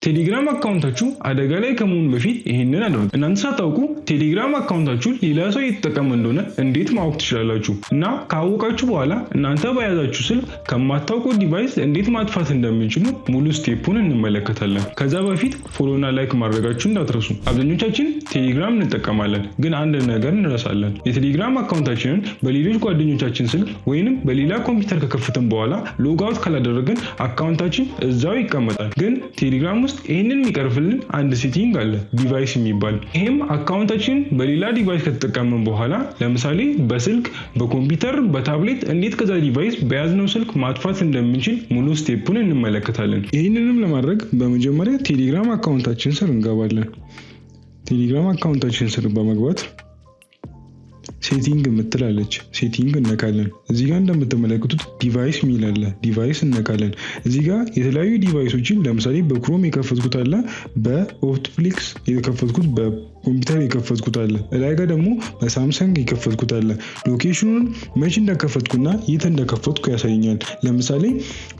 ቴሌግራም account ኣችሁ አደጋ ላይ ከመሆኑ በፊት ይህንን አድርጉ። እናንተ ሳታውቁ ቴሌግራም account ኣችሁ ሌላ ሰው እየተጠቀመ እንደሆነ እንዴት ማወቅ ትችላላችሁ? እና ካወቃችሁ በኋላ እናንተ በያዛችሁ ስልክ ከማታውቁት device እንዴት ማጥፋት እንደምትችሉ ሙሉ step ኡን እንመለከታለን። ከዛ በፊት follow ና like ማድረጋችሁ እንዳትረሱ። አብዛኞቻችን ቴሌግራም እንጠቀማለን፣ ግን አንድ ነገር እንረሳለን። የቴሌግራም account ኣችንን በሌሎች ጓደኞቻችን ስልክ ወይንም በሌላ ኮምፒውተር ከከፈትን በኋላ log out ካላደረግን account ኣችን እዛው ይቀመጣል። ግን ቴሌግራም ውስጥ ይህንን የሚቀርፍልን አንድ setting አለ፣ device የሚባል። ይህም account ኣችን በሌላ device ከተጠቀምን በኋላ፣ ለምሳሌ በስልክ፣ በኮምፒውተር፣ በታብሌት እንዴት ከዛ device በያዝነው ስልክ ማጥፋት እንደምንችል ሙሉ step ኡን እንመለከታለን። ይህንንም ለማድረግ በመጀመሪያ ቴሌግራም account ኣችን ስር እንገባለን። ቴሌግራም account ኣችን ስር በመግባት setting የምትላለች setting እነካለን። እዚህ ጋር እንደምትመለከቱት device የሚል አለ። Device እነካለን። እዚህ ጋር የተለያዩ device ኦችን፣ ለምሳሌ በ Chrome የከፈትኩት አለ፣ በ OptiPlex የከፈትኩት፣ በኮምፒውተር የከፈትኩት አለ። እላይ ጋር ደግሞ በሳምሰንግ የከፈትኩት አለ። Location ኑን መቼ እንደከፈትኩና የት እንደከፈትኩ ያሳየኛል። ለምሳሌ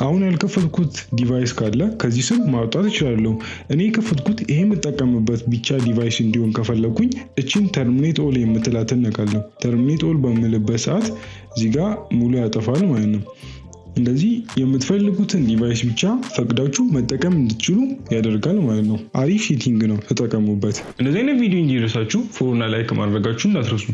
አሁን ያልከፈትኩት device ካለ ከዚህ ስር ማውጣት እችላለሁ። እኔ የከፈትኩት ይሄ የምጠቀምበት ብቻ device እንዲሆን ከፈለኩኝ እችን terminate all የምትላትን እነካለሁ። Terminate all በምልበት ሰዓት እዚህ ጋር ሙሉ ያጠፋል ማለት ነው። እንደዚህ የምትፈልጉትን device ብቻ ፈቅዳችሁ መጠቀም እንድትችሉ ያደርጋል ማለት ነው። አሪፍ setting ነው፣ ተጠቀሙበት። እንደዚህ አይነት ቪዲዮ እንዲደርሳችሁ follow ና like ማድረጋችሁ እንዳትረሱ።